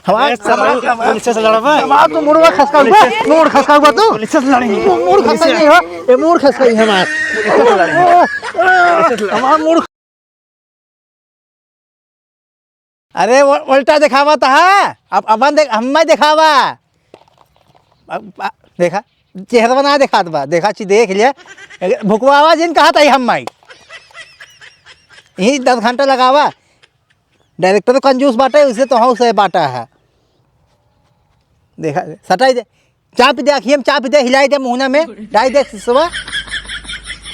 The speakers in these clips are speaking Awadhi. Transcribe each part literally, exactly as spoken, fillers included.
हमार, ए, साला, हमार, पुलिस से लड़बा? हमार तो मुड़वा खसका हुआ, मुड़ खसका हुआ तू। पुलिस से लड़ेंगे। मु-, मुड़ खसका नहीं हो, ये मुड़ खसका ही हमार। हमार मुड़। अरे, वो उल्टा देखावा तो है। अब अपन देख, हम्मे देखावा। अब, आ, देखा, चेहरा बना देखात बा। देखा, ची देख ले। भुकवावा जिन कहा था हम माई। यही दस घंटा लगावा। डायरेक्टर तो कंजूस बाटे, उसे तो हौस है बाटा है। देखा, सटाई दे, चाप दे, अखियम चाप दे, हिलाई दे मुहना में, डाई दे सिसवा।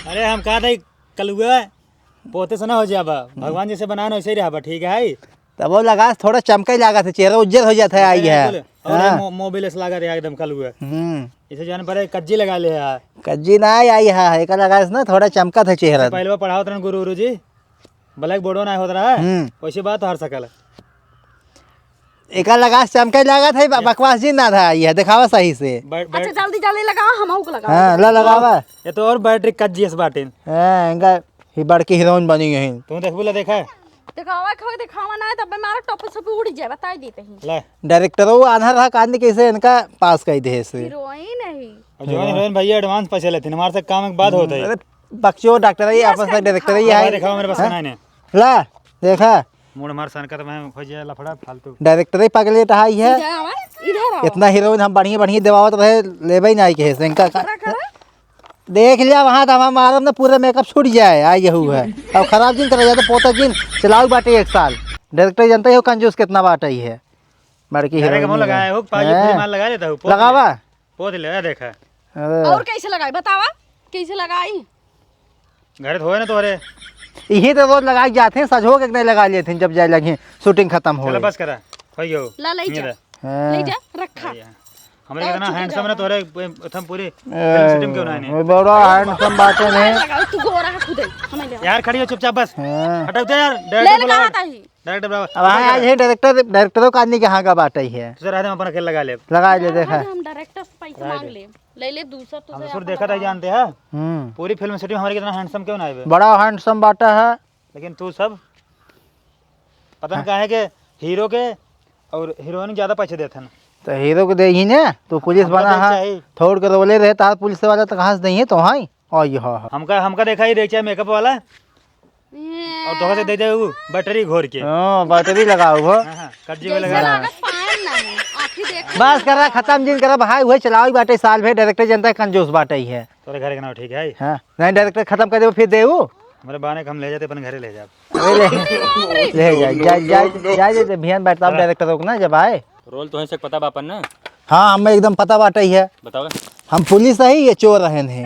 अरे हम कहा था कलुआ पोते से ना हो जाबा, भगवान जैसे बनाए ना वैसे ही रहबा, ठीक है? तब वो लगा थोड़ा चमके लागत है, चेहरा उज्जर हो जाता है, आई है। बिल्कुल। और हाँ। मो-, मोबिल से लागत है एकदम कलुआ। हम्म। इसे जान पड़े कज्जी लगा ले है। कज्जी ना आई है, एक लगा ना थोड़ा चमकत है चेहरा। पहले वो पढ़ावत रहन गुरु, गुरु जी। ब्लैक बोर्डो ना होत रहा, हम्म। वैसे बात हर सकल। एका लगा से चमके लागत है, ब-, बकवास जी ना था, ये देखावा सही से। बैठ, बैठ। अच्छा, जल्दी, जल्दी लगावा, हम आऊ के लगावा। हाँ, ला लगावा। ये तो और बैटरी कज्जी इस बाटे। हाँ, इनका ही बड़की हीरोइन बनी है। तू देख बोला देखा। देखावा, खाओ, देखावा ना है, तब मारा टप से उड़ जाए, बताई देते हैं। ले। डायरेक्टर वो आन्हर रहा, कान कैसे इनका पास कर दे से। हीरोइन नहीं। और जवान हाँ। हीरोइन भैया एडवांस पैसे लेते हैं, हमारे से काम एक बात होता है। अरे, बकचो डायरेक्टर है, ये अपन से डायरेक्टर है, हाँ, है। दिखाओ मेरे पास हाँ? सुनाई नहीं। ला, देखा। मूड हमार सनकत में हो जाए लफड़ा फालतू। डायरेक्टर ही पगलेट है, है। इधर आवा, इधर आवा। इतना हीरोइन हम बढ़िया, बढ़िया देवावत रहे, लेबे ही नहीं कहे से, इनका का-, करा, करा। देख लिया वहाँ तो हमारा मारब ना पूरा मेकअप छूट जाए, आ यहू है। अब खराब जिन करा जाए तो पोता जिन चलाऊ बाटे एक साल। डायरेक्टर जानते हो कंजूस कितना बाटे ही है। बड़की अरे हीरोइन कमो है। लगाए हो, पाँच हैं? रुपये मार लगा लेता हूँ, पोत ले। लगावा। पोत ले, आ देखा। अरे। और कैसे लगाई बतावा, कैसे लगाई? घरे तो होए ना तोहरे। यही तो रोज लगाई जाते हैं, सजो के नहीं लगा लेते हैं जब जाए लगे शूटिंग खत्म हो। चला बस करा, हो गयो। ला, ले जा। हाँ। ले जा, रखा। भैया, हमरे और कितना चुप handsome रहा। ना तोहरे, हम पूरी ए, फिल्म शूटिंग क्यों ना आने? वो बड़ा handsome बाटे नहीं। लगाओ, तू गोरा है खुदे, हमें ले। यार खड़ी हो चुपचाप बस। हाँ। हटाओ तो यार, ले डायरेक्टर ले बुलाओ। कहा था ही? डायरेक्टर बुलाओ। अब हाँ, आज है डायरेक्टर, डायरेक्टरों का आदमी के हाँ का बाटे ही है। दूसरा रात में अपन अकेले लगा ले। लगा ले, देखा। हम डायरेक्टर से पैसा मांग ले। ले ले दूसरा तो हम से ससुर अपन देखा था बताओ। जानते हैं। हम्म। पूरी फिल्म सिटी में हमारे कितना handsome क्यों ना आए बे? बड़ा handsome बाटा है। लेकिन तू सब पता न हाँ। काहे के हीरो के और हीरोइन ज्यादा पैसे देते हैं। तो हीरो के दे ही ने, तू पुलिस हमका बना देख है, चाहिए। थोड़ के रोले रहे, तार पुलिस वाला तो कहाँ से देंगे तो हाँ। और ये हाँ, हाँ। हमका, हमका देखा ही देख चाहे मेकअप वाला। और तोहका से दे दे उ बैटरी घोर के। हाँ, बैटरी लगाओ हो। हाँ, हाँ, कब्जी में जैसे लगा। लागत पायल ना है, आँखी देख बस करा, खत्म जिन करा भाई, वही चलाओ ही बाटे साल भर, डायरेक्टर जनता है, कंजूस बाटे ही है। तोरे घर के नाम ठीक है? हाँ, नहीं डायरेक्टर खत्म कर दे, फिर दे उ। हमारे बाने के हम ले जाते, अपन घरे ले जाब। अरे ले, ले जा, जा, जा, जा, जा, जा, भियान बैठता हूँ, चला। डायरेक्टर रोक ना जब आए। रोल तो है से पता बापन ना? हाँ, हमें एकदम पता बाटे ही है। बताओ। हम पुलिस है, ये चोर रहन है।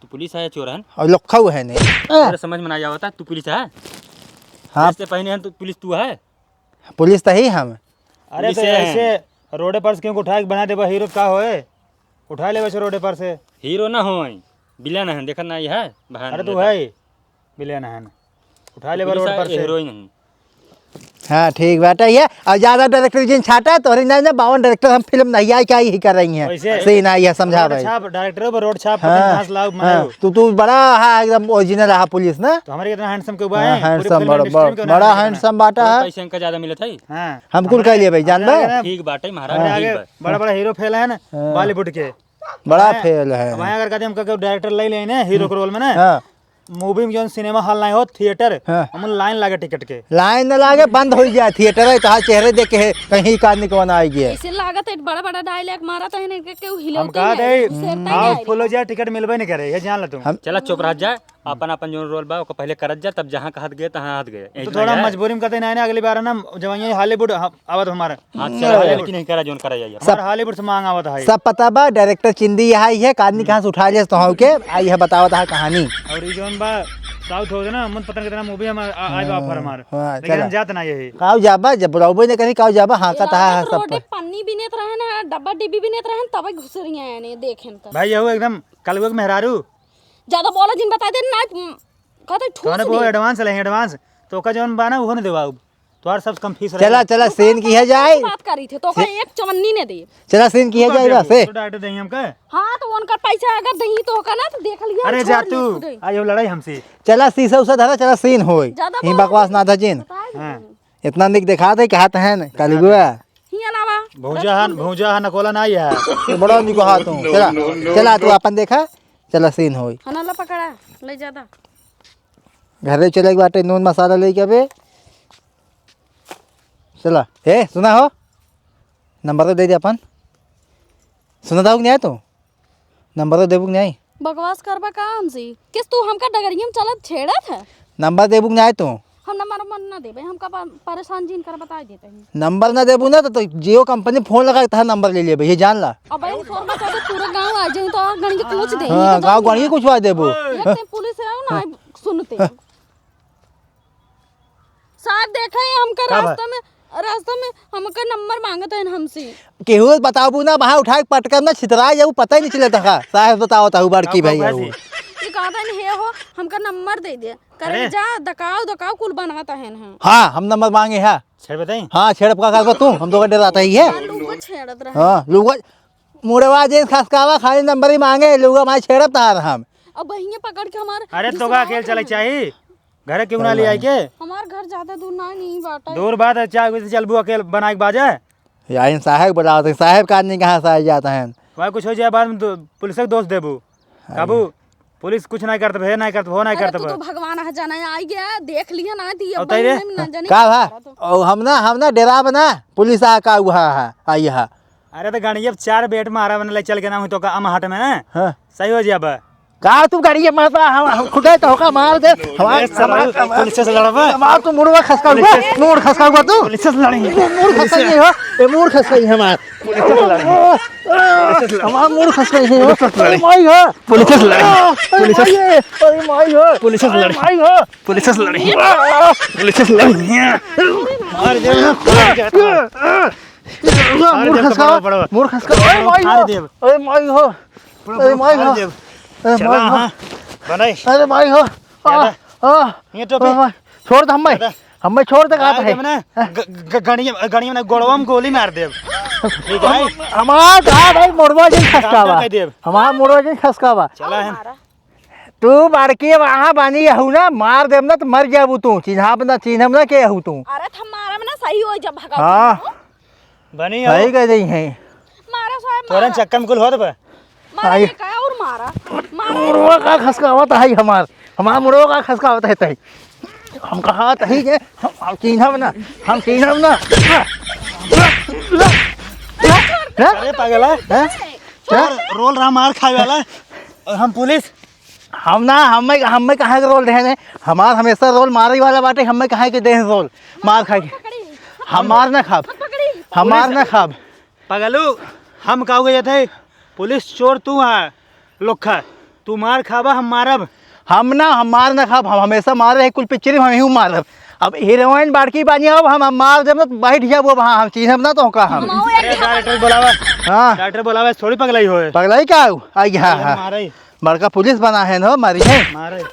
तू पुलिस है, चोर है? और लखऊ है नहीं। अरे समझ में ना आवता, तू पुलिस है? हाँ। इससे पहले हम तो पुलिस तू है? पुलिस तो ही हम। अरे पुलिस तो है। ऐसे रोडे पर से क्यों उठा के बना देबा हीरो का होए? उठा ले वैसे रोडे पर से। हीरो ना होई, विलेन है, देखत ना ये है, बहान अरे तू लेता। है, विलेन है। उठा ले पुलिस रोड है, पर ये से। हीरोइन है। हाँ, ठीक बात है ये। और ज्यादा डायरेक्टर जिन छाटा, तोहरी ना, ना, बावन डायरेक्टर हम फिल्म नहीं आई, क्या यही कर रही हैं? वैसे सीन आई है, समझा रोड भाई। छाप, डायरेक्टर पर रोड छाप, हाँ, पतंग घास लाओ, हाँ। मनाओ। तू, तू बड़ा है एकदम ओरिजिनल रहा पुलिस ना। तो हमारे कितना हैंडसम के हुआ हाँ, है, पूरी हैंडसम फिल्म बड़ा, इंडस्ट्री में क्यों ना बड़ा है? हैंडसम बाटा थोड़ा है। पैसे इनका ज्यादा मिलत है। हाँ। हम कुल हमारे कह लिए भाई, जान हमारे बे? आगे ठीक बाटे, महाराज, हमारे ठीक आगे बा। बड़ा, बड़ा हीरो फेल है ना, हाँ। बॉलीवुड के। बड़ा फेल है। अब यहाँ अगर कहते हम कहीं डायरेक्टर ले लेने हीरो के रोल में ना, हाँ। मूवी में जौन सिनेमा हॉल नहीं हो, थिएटर, हाँ। हम लाइन लागे टिकट के। लाइन न लागे, बंद हो जाए थिएटर, है तो हाँ चेहरे देख के है, कहीं का आदमी कौन आ गया। ऐसे लागत है, बड़ा बड़ा डायलॉग मारा तो है ना, के, केहू हिलौते हम कहा नहीं, थे, घुसेरते नहीं हाउसफुल हो आए। जाए, टिकट मिलबे नहीं करे, ये जान लो तुम। हम चला चुप रह जा, अपन अपन जौन रोल बा, ओकर पहले करत जा, तब जहाँ कहत गए, तहाँ हाथ गए। तो ऐसे थोड़ा नहीं है। मजबूरी में कहते नहीं, नहीं, अगली बार है ना, जब ये हॉलीवुड ह-, आवत हमारा। हाँ, चला, हॉलीवुड। लेकिन नहीं करा, जौन करा जाइए। हमारा हॉलीवुड से मांग आवत है। सब पता बा, डायरेक्टर चिंदी यहाँ ही है, एक आदमी कहाँ से उठा लिया तो हाँ के, आई है बतावत है कहानी। और ये जौन बा, साउथ हो ना, मन पता नहीं कितना मूवी हम आ-, आए बा ऑफर हमार। हाँ, लेकिन चला। हम जात ना यही। काऊ जाबा, जब बुलाओ ने कहीं काऊ जाबा, हाँ का तहा है सब रोडे पर। पन्नी बिनेत रहे ना, डब्बा डिब्बी बिनेत रहे, तब घुस रही है, नहीं देखें तो। भाई, ये हो एकदम कलुआ के मेहरारू। ज्यादा बोला जिन बता दे ना, उम, कहते ठूस तोहरे को दे। एडवांस लेंगे, एडवांस। तो का जौन बाना, वो नहीं देवाऊ। तोहर सब कम फीस रहे। चला, चला, तू सीन का की है जाए। बात करी थे, तो का से-, एक चवन्नी ने दे। चला, सीन की तू है का जाए देबू? बस, ए। तो डायरेक्टर देंगे हम का? हाँ, तो उनका पैसा अगर दही तो का ना, तो देख लिया, अरे छोड़ जा ले तू, खुदे। आज वो लड़ाई हमसे। चला, सीसा उसा धरा, चला, सीन होई। ज्यादा ही बोला बकवास जिन। ना था जिन। बताए हाँ। नहीं। इतना निक देखा थे, कहा तो है ना, हाँ, कलुआ। हाँ। भूजा हन, भूजा हन, कोला नाहीं है। ये बड़ा निको हाथ हूँ। चला, चला, तू अपन देखा। चला, सीन होई। हना ला पकड़ा, ले जादा। घरे चले के बाटे, नून मसाला लेके अबे। चला। ए, सुना हो? नंबर तो दे दे अपन। सुना था कि नहीं आया तू? नंबर तो देबू कि नहीं? बकवास करबा का हमसे? किस तू हमका डगरिया में चलत छेड़त है? नंबर देबू कि नहीं तू? हम नंबर उम्बर ना देबे, हमका प-, परेशान जिन कर बता देते हैं। नंबर ना देबू ना तो, तो Jio company फोन लगा के तहार नंबर ले लेबे, ये जान ला। अब भाई शोर मचा दे, पूरा गांव आ जाए तो आ गण के पूछ दे। हाँ, गांव गण के कुछ बात देबू। एक ते पुलिस है ना, सुनते। साहब, देखा है हमका का बा? रास्ता में, रास्ता में हमका नंबर मांगत है हमसे। केहू बताबू ना, वहाँ उठा के पटकब ना, छितरा जाऊ, पता ही नहीं चले तका। साहब बताओ, ताऊ बड़की का भाई बा है जी? वो। ये कहता है, "हे हो, हमका नंबर दे दे।" करे, अरे। "जा, दकाव, दकाव, कुल बनवा तहन है।" हाँ, हम नंबर मांगे है। छेड़ बताई? हाँ, छेड़ का करबा तू, हम तो डराता ही है। लुगा छेड़त रहे। हाँ, लुगा, मुड़वा जे खसकावा, खाली नंबर ही मांगे, लुगा माई छेड़ब तार हम। अब बहिया पकड़ के हमार अरे, तो का अकेल चले चाही? घरे क्यों ना ले आई के? हमार घर ज्यादा दूर ना, नहीं बाटा। दूर बात है, चाहे वैसे चलबू अकेल बनाए के बाजे। या इन साहेब बुलावत हैं, साहेब का आदमी कहाँ से आ जाता है? भाई कुछ हो जाए बाद में तो पुलिस के दोष देबू। अरे। काबू, पुलिस कुछ नहीं करत, हे नहीं करत, हो नहीं अरे करत तू बा। तो भगवान है जाना, आई गया, देख लिया ना, दी अब अब तैरे? बहिन में ना जाने का क्या भा? करत हो। ओ, हम ना, हम ना डेरा बना, पुलिस आ का हुआ है, आई है। अरे तो गाड़ी अब चार बेट मारा बने ले चल के ना हुई तो का अमहट में ना? हाँ। सही हो जाबा। का तू गाड़ी मारता? हम, हम खुदे तो होका मार दे। हमार, ए, साला, हमार, हमार पुलिस से लड़बा? हमार तू मुड़वा खसका हुआ, पुलिस से मुड़ खसका हुआ तू। पुलिस से लड़ेंगे। तू मुड़ खसका पुलिस से। नहीं हो, ये मुड़ खसका ही हमार। पुलिस से लड़ेंगे। पुलिस से लड़ेंगे। हमार मुड़ खसका ही हो। पुलिस से लड़ेंगे। अरे माई हो। पुलिस से लड़ेंगे। अरे पुलिस से माई है। अरे माई हो। पुलिस से अरे लड़ेंगे। माई हो। पुलिस से लड़ेंगे। पुलिस से लड़ेंगे। मार दे। अरे मुड़ देव, खसका, पकड़ो, पकड़ो। मुड़ खसका। अरे माई हो। अरे देव। अरे माई हो। अरे माई हो। अरे देव। अरे चला, माई हो। हाँ। बनाई। अरे माई हो। आ, चला। आ। ये टोपी। अरे माई। छोड़ दे हमें। चला। हमें छोड़ दे, कहा मार है। देव ना। ग-, ग-, गणिया, गणिया में गोड़वा में गोली मार देव। ठीक है। हमार, हमार भाई मोड़वा जी खसकावा। कह देव। हमार मोड़वा जी खसकावा। चला है। तू बड़की वहाँ बानी यहू ना, मार देब ना तो मर जाबू तू, चिन्हाब ना, चिन्हब ना के यहू तू। अरे त हम मारब ना, सही हो जब भगाओ हाँ। तू। बनी हो। सही कह रही हैं। मारा साहब, तोरन मारा। चक्कर में कुल होत बा। मारा आई। ये का और मारा? मारा। मुड़वा का खसकावत है हमार, हमार मुड़वा का खसकावत है तही। हम कहा तही जे हम, हम चिन्हब ना, हम चिन्हब ना। अरे पागल है? हैं? छोड़ दे। रोल रहा मार खाए वाला और हम पुलिस। हम ना, हमें, हमें कहाँ के रोल देहे ने? हमार हमेशा रोल मारे वाला बाटे, हमें कहाँ के देहे रोल मार खाए के? पकड़ी। हमार ना खाब, मत पकड़ी। हमार ना खाब। पगलू, हम का हो गए थे? पुलिस चोर तू है, लोखा। तू मार खाबा, हम मारब। हम ना, हम मार ना खाब, हम हमेशा मारे हैं, कुल पिक्चर में हम ही मारब। अब हीरोइन बाड़की बानी, अब हम, हम मार देब ना, तो बैठ जाबो वहाँ, हम चिन्हब ना तो का हम। हम आओ यार, अरे, यहाँ पर। डायरेक्टर बुलावा। हाँ। डायरेक्टर बुलावा, थोड़ी पगलाई होए। पगलाई का हो? आई, हाँ, अरे, हाँ। मारे। बड़का पुलिस बना है ना, मारी है। मारे।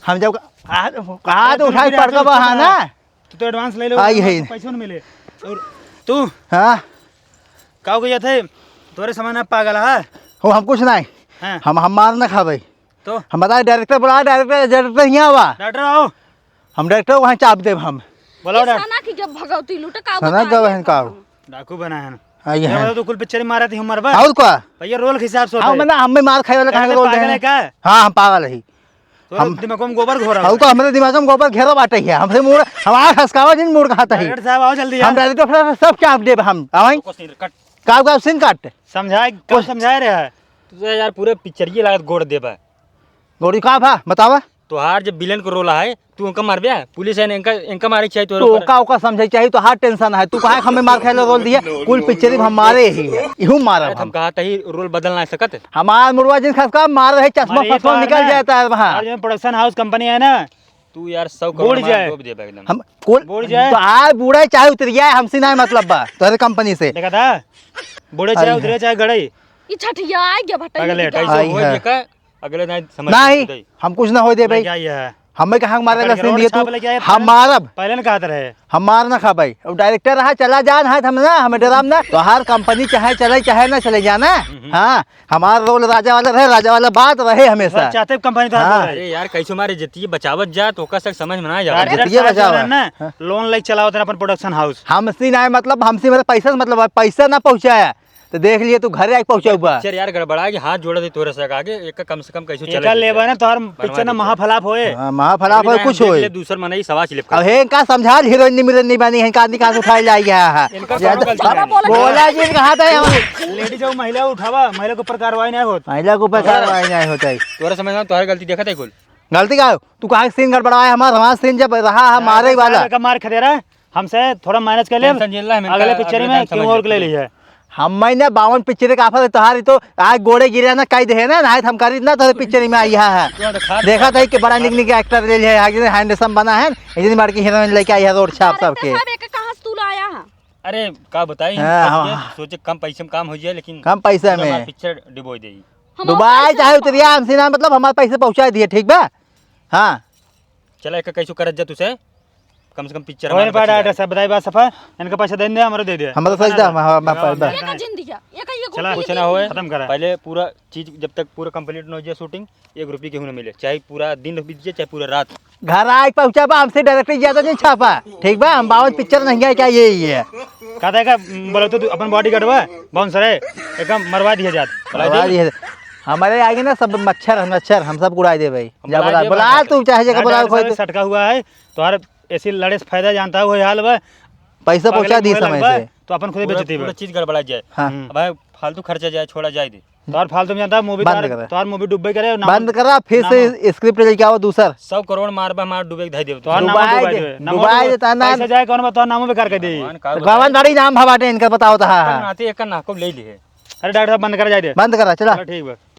हम जब, आ, कहा अरे, तो तू उठाई फिर पड़का आके बहा चुप रहा। ना। तू तो एडवांस ले लो, आई है। पैसों न मिले। और तू? हाँ। का हो गया थे? तोरे सामान अब पागल है। हो, हम कुछ नहीं। हाँ। हम, हम मार ना खाबे। तो? हम बताए, डायरेक्टर बुला, डायरेक्टर, डायरेक्टर यहाँ आवा। डायरेक्टर आओ। हम डायरेक्टर वहाँ चाप देब हम। बुलाओ ये डायरेक्टर। सना की जब भगवती लूटे, का सना बताए गवा है का? डाकू बना है ना। आई ये है। बताओ, तू कुल पिक्चर मारा थी, हम मरबा? और का? भैया, रोल के हिसाब से होता हम है। ना, हम भी मार खाए वाला कहाँ अरे, रोल पागल देहे? है का? हाँ, हम पागल है। तो हम दिमाग में गोबर घोरा हम हुआ। तो हमारे दिमाग में गोबर घेरा बाटे है। हमसे मूड़, हमारा खसकावा जिन मूड़ कहाँ तही। डायरेक्टर साहब, आओ जल्दी हम यार। डायरेक्टर साहब सब चाप देब हम। आवाई? कुछ नहीं, कट। का, का सीन कट? समझाए, कौन कुछ समझाए रहे है? तू तो यार पूरे पिक्चर ये लागत गोड़ देबा। गोड़ी का भा? बतावा। तोहार जब विलेन को रोल है, तू उनका मारबे? पुलिस है, इनका, इनका मारे के चाहिए तो तो रोल पर। ओका, ओका समझे चाहिए, तोहार टेंशन है। तू काहे हमें मार खाए ला रोल दिया? कुल पिक्चर हम मारे ही है। इहू मारब अरे, हम। तुम कहा था ही रोल बदल ना सकत। हमार मुड़वा जिन खसका मार रहे, चश्मा मारे फसवा तोहार निकल ना। जाता है वहाँ। और जो प्रोडक्शन हाउस कंपनी है ना, तू यार सब बूढ़ करोड़ मार जाए। डूब देबा एकदम। हम कौन बूढ़ जाए। तो आ बूढ़ा चाहे उतर जाए, हमसे ना मतलब बा, तोहरे कंपनी से। देखा था? बूढ़े चाहे अरे। उतरे चाहे गड़े। ई छठिया आ गया भट्टा पागल है, ये क्या? अठाईस सौ आई हुए है। देखा, अगले नहीं समझ नहीं, नहीं। हम कुछ ना होए देबे। क्या ये है? हमें कहाँ मारेगा पकड़ के सीन रोड दिए तू? छाप लेके आए हम थे। मारब। पहले न कहत रहे। हम मार ना खा भाई। अब डायरेक्टर रहा, चला जा ना, हम ना, हमें डराम ना। तोहार कंपनी चाहे चले, चाहे ना चले, जाना। हम्म। हाँ, हमार रोल राजा वाला रहे, राजा वाला बात रहे हमेशा। चाहते कंपनी तो हाँ। अरे यार, कैसे हमारे जितिए बचावत जा, तो ओकर से समझ में ना आया। डायरेक्टर इतिए साहब जो बचावा। है ना, हाँ। लोन लेके चलावत है अपन प्रोडक्शन हाउस। हमसे ना, मतलब, हमसे मेरा पैसा से मतलब है, पैसा ना पहुँचाया, तो देख लिए तू घरे आके पहुँचाऊ बा। पिक्चर यार गड़बड़ा के हाथ जोड़ा दे तोरे से आगे, एक कम से कम कैसे चले एका लेबा ना, तोहर पिक्चर ना महाफलाप होए। हाँ, महाफलाप होए, कुछ होए। दूसर मनई सवा स्लिप अब हे का समझा, हीरोइन मिलन नहीं बनी है, का आदमी कहाँ से उठाए लाई गया है? इनका यार, कौनो गलती नहीं। बोला जी, कहा था यहाँ। लेडीज और महिला उठावा, महिला के ऊपर कार्रवाई नहीं होत। महिला के ऊपर कार्रवाई नहीं होता है। तोरा समझ में, तोहर गलती देखत है कुल। गलती का? तू कहाँ सीन गड़बड़ाए हमार, हमार सीन जब रहा है मारे वाला। का मार खदेरा है, हमसे थोड़ा मैनेज कर ले। टेंशन झेल ला, हम अगले इनका पिक्चर अगले में टाइम केहू समझ और के ले लेते हैं। लिया। हम मैं ना बावन पिक्चर का ऑफर तोहार तो आज गोड़े गिरा ना कई दे ना, नहीं हम करी ना तो पिक्चर में आई है। तो खास देखा था कि बड़ा निक निक एक्टर ले लिया है, आगे हैंडसम बना है, इतनी बड़ की हीरोइन लेके आई है रोड छाप सबके। साहब, एक कहाँ से तू लाया है? अरे, का बताई, हाँ, फंस हाँ। गए, सोचे कम पैसे में काम हो जाए, लेकिन कम पैसे पूरा में। हमार पिक्चर डिबोई देई। हम दुबई पैसे चाहे ना उतरिया, हमसे ना मतलब हमारे पैसे पहुँचा दिए, ठीक बा? हाँ। चला, एक कैसे करत जा तुसे, कम से कम पिक्चर ओए हमारे बा बच जाए। डायरेक्टर साहब, बताई बात सफा, इनका पैसा दे दे, हमारे दे दे। हमारा सही दा, हाँ, हाँ, हाँ, हाँ, बा-, ये का जिंदगी है, ये का, ये चला, कुल कुछ ना होए, खत्म करा। पहले पूरा चीज जब तक पूरा कंप्लीट न हो जाए शूटिंग, एक रुपये केहू ना मिले, चाहे पूरा दिन बीत जाए, चाहे पूरा रात। घर आए पहुँचा बा, हमसे डायरेक्ट ज्यादा नहीं छापा, ठीक बा? हम बावन पिक्चर नहीं गए क्या, ये, ये। कहता है का, बोलो तो तू अपन बॉडीगार्ड बा, बाउंसर है, एकदम मरवा दिया जात। मरवा दिया जात। हमारे आगे ना सब मच्छर, मच्छर, हम सब उड़ा दे भाई। हम जा बुला बुला, दे बुला भाई। तू चाहे जगह ना बुला, डायरेक्ट कोई साहब तो। सटका हुआ है, तो हर ऐसी लड़े से फायदा जानता है, वही हाल बा। पैसा पहुँचा अगले दी मुँहे समय लगबा, से। तो अपन खुदे पूरा, बेइज्जती पूरा बा। चीज गड़बड़ा जाए। हाँ। अब भाई फालतू खर्चा जाए, छोड़ा जाए दे। तोहार फालतू में जानता, मूवी बंद तोहार, कर। तोहार मूवी डूबे करे, नाम बंद करा, फिर नाम से स्क्रिप्ट लेके आओ दूसर। सौ करोड़ मारबा, मार डूबे के धई देब। तोहार नाम डुबाए डुबाए दे, देबे। नाम डुबाए डुबाए दे, ता नाम। पैसा जाए कौन बा, तोहार नाम बेकार कर दे। भगवान तो बड़ी नाम भवाटे इनकर बताओ तो, हाँ, हाँ। नाते एक नाको ले लिए। अरे डॉक्टर साहब, बंद करा जाए दे। बंद करा, चला। चलो ठीक बा।